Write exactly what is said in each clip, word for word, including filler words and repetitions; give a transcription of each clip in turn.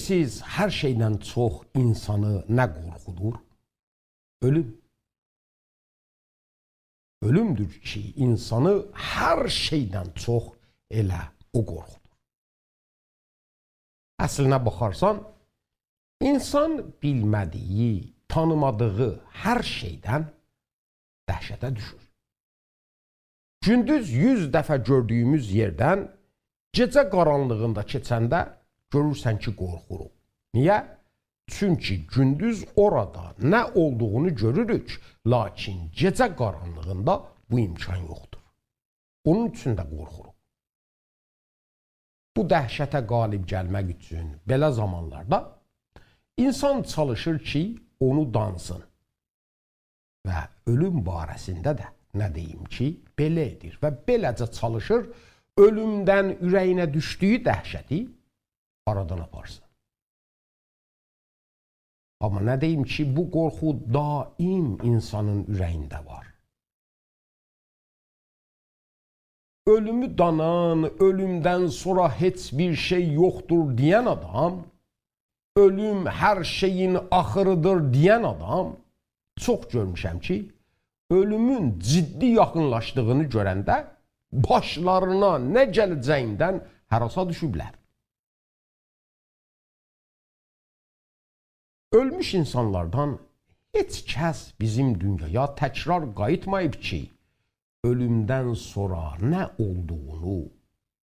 سیز هر شئیدن چوخ اینسانی نه قورخودور؟ اؤلوم. اؤلومدور کی، اینسانی هر شئیدن چوخ ائله او قورخودور. اصلینه باخارسان، اینسان بیلمه‌دیگی، تانیمادیغی هر شئیدن دهشته دوشور. گوندوز یوز دفعه گؤردویوموز یئردن گئجه قارانلیغیندا کئچنده گؤرورسن کی، قورخوروق. نییه؟ چونکی گوندوز اورادا نه اولدوغونو گؤروروک، لاکین گئجه قارانلیغیندا بو امکان یوخدور. اونون اوچون ده قورخوروق. بو دهشته غالب گلمک اوچون بئله زامانلاردا اینسان چالیشیر کی، اونو دانسین. و اؤلوم باره‌سینده ده نه دئییم کی، بئله ائدیر و بئله‌جه چالیشیر اؤلومدن اوره‌یینه دوشدویو دهشتی آرادان آپارسین. آمما نه دئییم کی، بو قورخو دائم اینسانین اوره‌یینده وار. اؤلومو دانان، اؤلومدن سونرا هئچ بیر شئی یوخدور دئین آدام، اؤلوم هر شئیین آخیریدیر دئین آدام، چوخ گؤرموشم کی، اؤلومون جدی یاخینلاشدیغینی گؤرنده باشلارینا نه گله‌جه‌ییندن هراسا دوشوبلر. اؤلموش اینسانلاردان هئچ کس بیزیم دونیایا تکرار قاییتماییب کی، اؤلومدن سونرا نه اولدوغونو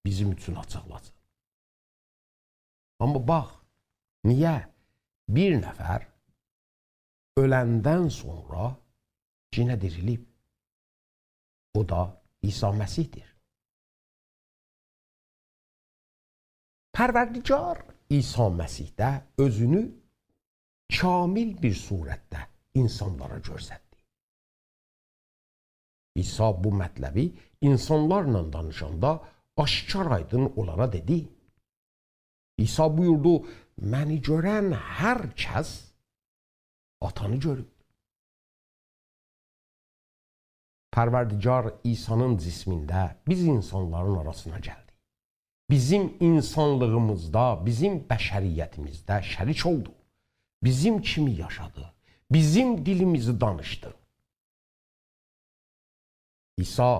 بیزیم اوچون آچیقلاسین. آمما باخ، نییه بیر نفر اؤلندن سونرا یئنه دیریلیب؟ او دا عیسی مسیحدیر. پروردگار عیسی مسیحده اؤزونو کامل بیر صورتده اینسانلارا گؤستردی. عیسی بو مطلبی اینسانلارلا دانیشاندا آشکار آیدین اونلارا دئدی. عیسی بویوردو: «منی گؤرن هر کس آتانی گؤروب.» پروردگار عیسی‌نین جسمینده بیز اینسانلارین آراسینا گلدی. بیزیم اینسانلیغیمیزدا، بیزیم بشریتیمیزده شریک اولدو. بیزیم کیمی یاشادی. بیزیم دیلیمیزی دانیشدی. عیسی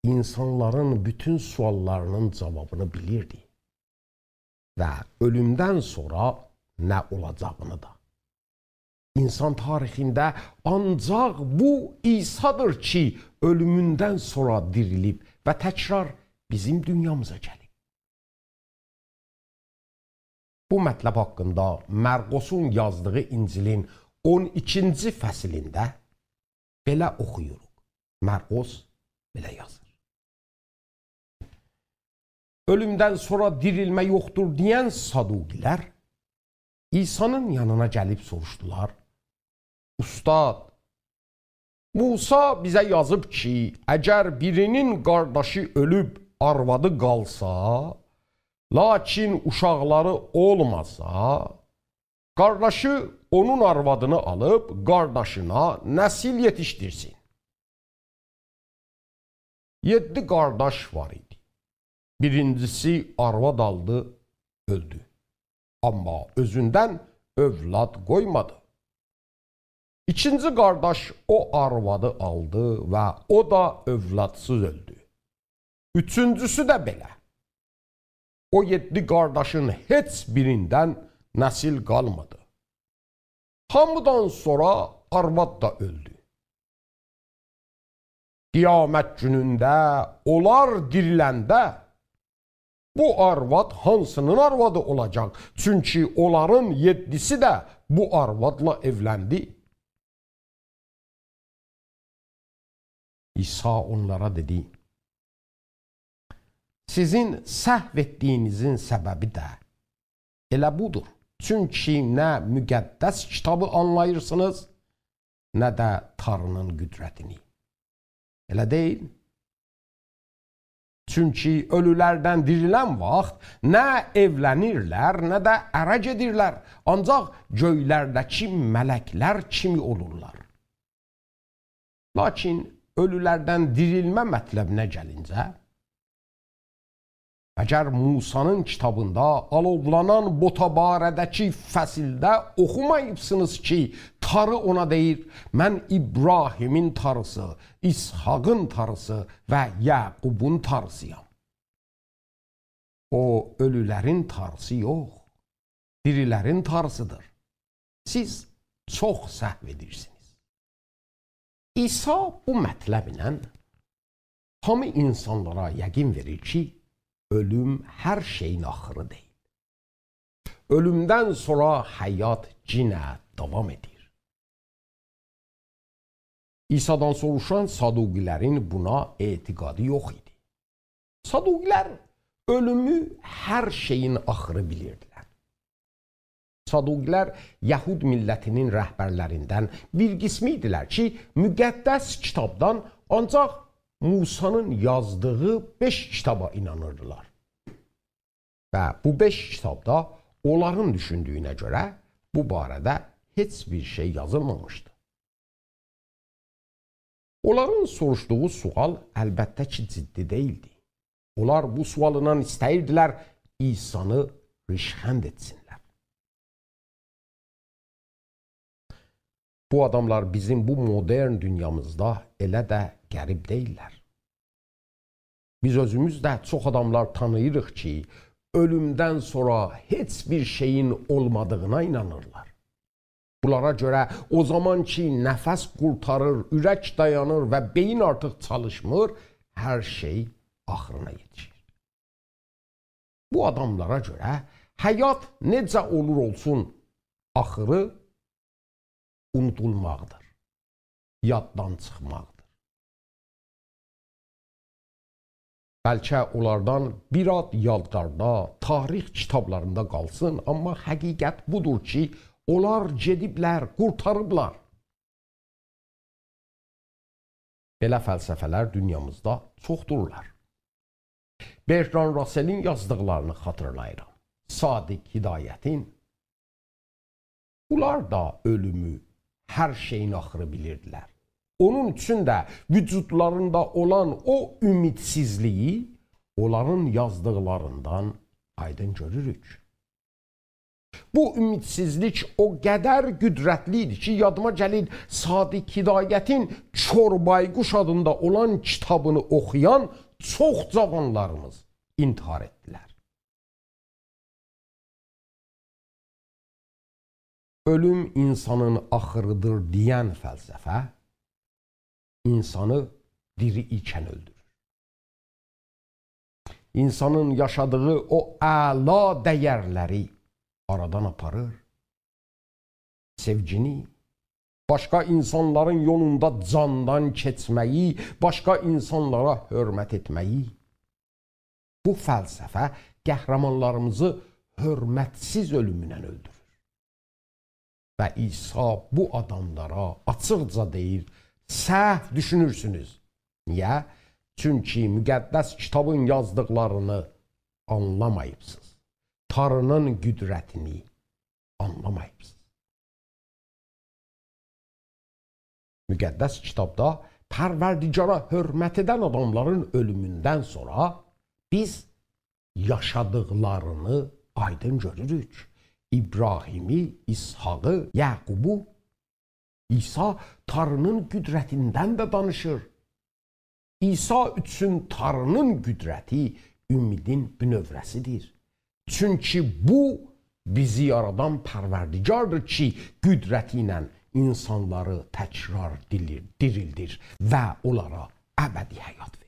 اینسانلارین بوتون سؤاللارینین جاوابینی بیلیردی و اؤلومدن سونرا نه اولاجاغینی دا. اینسان تاریخینده آنجاق بو عیسی‌دیر کی، اؤلوموندن سونرا دیریلیب و تکرار بیزیم دونیامیزا گلیب. بو مطلب حاقیندا مرقسون یازدیغی انجیلین اون ایکینجی فصلینده بئله اوخویوروق. مرقس بئله یازیر: اؤلومدن سونرا دیریلمه یوخدور دئین صدوقی‌لر عیسی‌نین یانینا گلیب سوروشدولار: «اوستاد، موسی بیزه یازیب کی، اگر بیری‌نین قارداشی اؤلوب آروادی قالسا، لاکین اوشاقلاری اولماسا، قارداشی اونون آروادینی آلیب قارداشینا نسیل یئتیشدیرسین.» یئددی قارداش وار ایدی. بیرینجیسی آرواد آلدی، اؤلدو. آمما اؤزوندن اؤولاد قویمادی. ایکینجی قارداش او آروادی آلدی و او دا اؤولادسیز اؤلدو. اوچونجوسو ده بئله. او یئددی قارداشین هئچ بیریندن نسیل قالمادی. هامیدان سونرا آرواد دا اؤلدو. قیامت گونونده اونلار دیریلنده بو آرواد هانسی‌نین آروادی اولاجاق؟ چونکی اونلارین یئددیسی ده بو آروادلا ائولندی. عیسی اونلارا دئدی: «سیزین سهو ائتدیگینیزین سببی ده ائله بودور. چونکی نه مقدس کیتابی آنلاییرسینیز، نه ده تاری‌نین قدرتینی. ائله دئییل؟ چونکی اؤلولردن دیریلن واخت نه ائولنیرلر، نه ده اره گئدیرلر. آنجاق گؤیلرده‌کی ملک‌لر کیمی اولورلار.» لاکین اؤلولردن دیریلمه مطلبینه گلینجه، مگر موسی‌نین کیتابیندا آلوولانان بوتا باره‌ده‌کی فصلده اوخوماییبسینیز کی، تاری اونا دئییر: «من ابراهیمین تاریسی، اسحاقین تاریسی و یعقوبون تاریسی‌یام»؟ او، اؤلولرین تاریسی یوخ، دیریلرین تاریسی‌دیر. سیز چوخ سهو ائدیرسینیز. عیسی بو مطلبله هامی اینسانلارا یقین وئریر کی، اؤلوم هر شئیین آخیری دئییل. اؤلومدن سونرا حیات یئنه داوام ائدیر. عیسی‌دان سوروشان صدوقی‌لرین بونا اعتقادی یوخ ایدی. صدوقی‌لر اؤلومو هر شئیین آخیری بیلیردیلر. صدوقی‌لر یهود میللتینین رهبرلریندن بیر قسمی ایدیلر کی، مقدس کیتابدان آنجاق موسی‌نین یازدیغی بئش کیتابا اینانیردیلار. و بو بئش کیتابدا اونلارین دوشوندویونه گؤره بو باره‌ده هئچ بیر شئی یازیلمامیشدی. اونلارین سوروشدوغو سؤال البته کی، جدی دئییلدی. اونلار بو سؤالینان ایسته‌ییردیلر عیسی‌نی ریشخند ائتسینلر. بو آداملار بیزیم بو مدرن دونیامیزدا ائله ده غریب دئییللر. بیز اؤزوموز ده چوخ آداملار تانیییریق کی، اؤلومدن سونرا هئچ بیر شئیین اولمادیغینا اینانیرلار. بونلارا گؤره او زامان کی، نفس قورتاریر، اورک دایانیر و بئیین آرتیق چالیشمیر، هر شئی آخیرینا یئتیشیر. بو آداملارا گؤره حیات نئجه اولور اولسون، آخیری اونودولماقدیر، یاددان چیخماقدیر. بلکه اونلاردان بیر آد یادگاردا، تاریخ کیتابلاریندا قالسین، آمما حقیقت بودور کی، اونلار گئدیبلر، قورتاریبلار. بئله فلسفه‌لر دونیامیزدا چوخدورلار. برتراند راسلین یازدیقلارینی خاطیرلاییرام. صادق هدایتین. بونلار دا اؤلومو هر شئیین آخیری بیلیردیلر. اونون اوچون ده وجودلاریندا اولان او اومیدسیزلیگی اونلارین یازدیقلاریندان آیدین گؤروروک. بو اومیدسیزلیک او قدر قدرتلی ایدی کی، یادیما گلیر، صادق هدایتین «کور بایقوش» آدیندا اولان کیتابینی اوخویان چوخ جاوانلاریمیز انتحار ائتدیلر. اؤلوم اینسانین آخیریدیر دئین فلسفه اینسانی دیری ایکن اؤلدورور. اینسانین یاشادیغی او اعلا دَیَرلری آرادان آپاریر. سئوگینی، باشقا اینسانلارین یولوندا جاندان کئچمه‌یی، باشقا اینسانلارا حؤرمت ائتمه‌یی. بو فلسفه قهرمانلاریمیزی حؤرمتسیز اؤلومونن اؤلدورور. و عیسی بو آداملارا آچیقجا دئییر: «سهو دوشونورسونوز.» نییه؟ چونکی مقدس کیتابین یازدیقلارینی آنلاماییبسینیز. تاری‌نین قدرتینی آنلاماییبسینیز. مقدس کیتابدا پروردگارا حؤرمت ائدن آداملارین اؤلوموندن سونرا بیز یاشادیقلارینی آیدین گؤروروک. ابراهیمی، اسحاقی، یعقوبو. عیسی تاری‌نین قدرتیندن ده دانیشیر. عیسی اوچون تاری‌نین قدرتی امیدین بونؤوره‌سیدیر. چونکی بو بیزی یارادان پروردگاردیر کی، قدرتی ایله اینسانلاری تکرار دیلیر، دیریلدیر و اونلارا ابدی حیات وئریر.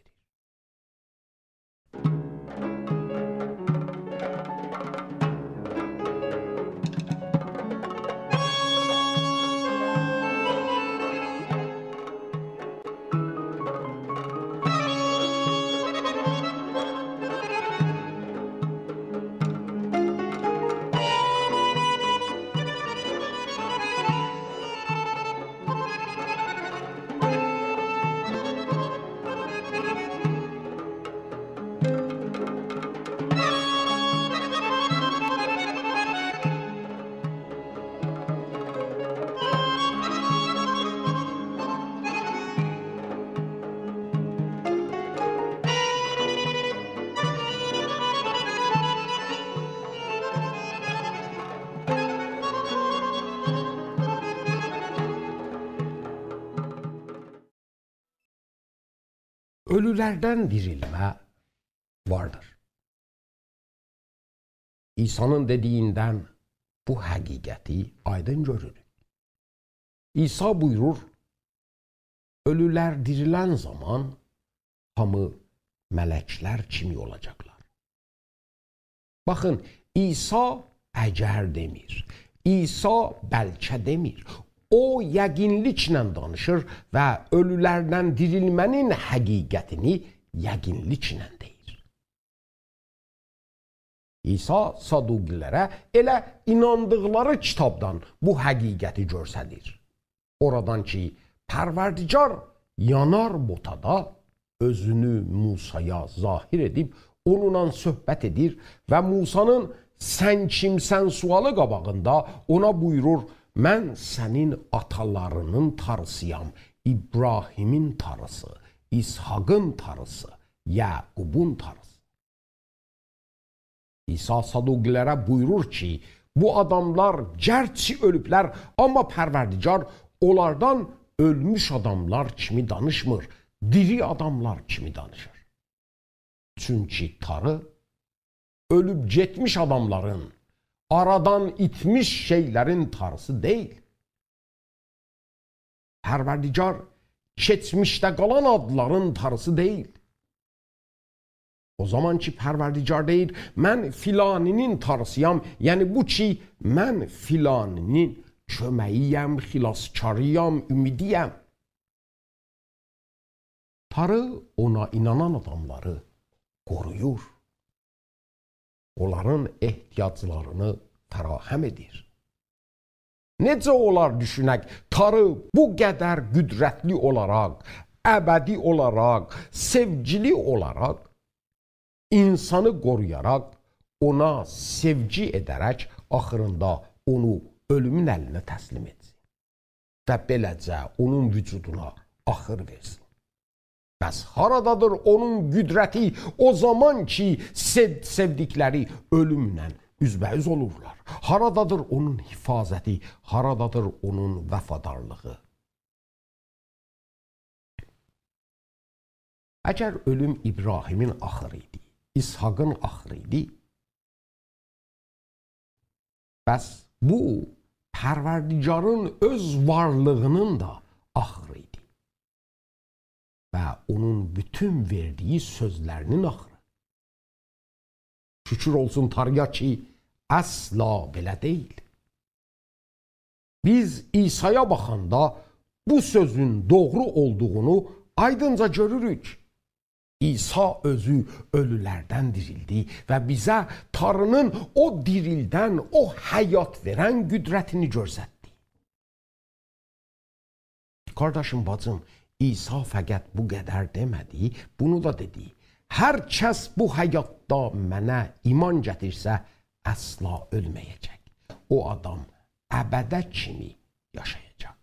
اؤلولردن دیریلمه واردیر. عیسی‌نین دئدیییندن بو حقیقتی آیدین گؤروروک. عیسی بویورور: «اؤلولر دیریلن زامان هامی ملکلر کیمی اولاجاقلار.» باخین، عیسی «اگر» دئمیر. عیسی «بلکه» دئمیر. او یقینلیکله دانیشیر و اؤلولردن دیریلمه‌نین حقیقتینی یقینلیکله دئییر. عیسی صدوقی‌لره ائله ایناندیقلاری کیتابدان بو حقیقتی گؤستریر. اورادان کی، پروردگار یانار بوتادا اؤزونو موسایا ظاهر ائدیب، اونونلا صحبت ائدیر و موسی‌نین «سن کیمسن؟» سؤالی قاباغیندا اونا بویورور: «من سنین آتالارینین تاریسی‌یام، ابراهیمین تاریسی، اسحاقین تاریسی، یعقوبون تاریسی.» عیسی صدوقی‌لره بویورور کی، بو آداملار گرچی اؤلوبلر، آمما پروردگار اونلاردان اؤلموش آداملار کیمی دانیشمیر، دیری آداملار کیمی دانیشیر. چونکی تاری اؤلوب گئتمیش آداملارین، آرادان ایتمیش شئیلرین تاریسی دئییل. پروردگار کئچمیشده قالان آدلارین تاریسی دئییل. او زامان کی، پروردگار دئییر: «من فلانی‌نین تاریسی‌یام»، یعنی بو کی، «من فلانی‌نین کؤمه‌یی‌یم، خلاصکاری‌یام، امیدی‌یم.» تاری اونا اینانان آداملاری قورویور. اونلارین احتیاجلارینی فراهم ائدیر. نئجه اولار، دوشونک، تاری بو قدر قدرتلی اولاراق، ابدی اولاراق، سئوگیلی اولاراق، اینسانی قورویاراق، اونا سئوگی ائده‌رک آخیریندا اونو اؤلومون الینه تسلیم ائتسین و بئله‌جه اونون وجودونا آخیر وئرسین؟ پس هارادادیر اونون قدرتی او زامان کی، سئو-، سئودیکلری اؤلومله اوزبه‌اوز اولورلار؟ هارادادیر اونون حفاظتی؟ هارادادیر اونون وفادارلیغی؟ اگر اؤلوم ابراهیمین آخیری ایدی، اسحاقین آخیری ایدی، پس بو، پروردگارین اؤز وارلیغینین دا آخیری ایدی و اونون بوتون وئردیگی سؤزلرینین آخیری. شوکور اولسون تارییا کی، اصلا بئله دئییل. بیز عیسایا باخاندا بو سؤزون دوغرو اولدوغونو آیدینجا گؤروروک. عیسی اؤزو اؤلولردن دیریلدی و بیزه تاری‌نین او دیریلدن، او حیات وئرن قدرتینی گؤستردی. قارداشیم، باجیم، عیسی فقط بو قدر دئمه‌دی، بونو دا دئدی: «هر کس بو حیاتدا منه ایمان گتیرسه، اصلا اؤلمه‌یه‌جک. او آدام ابده کیمی یاشایاجاق.»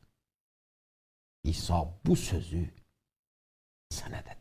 عیسی بو سؤزو سنه ده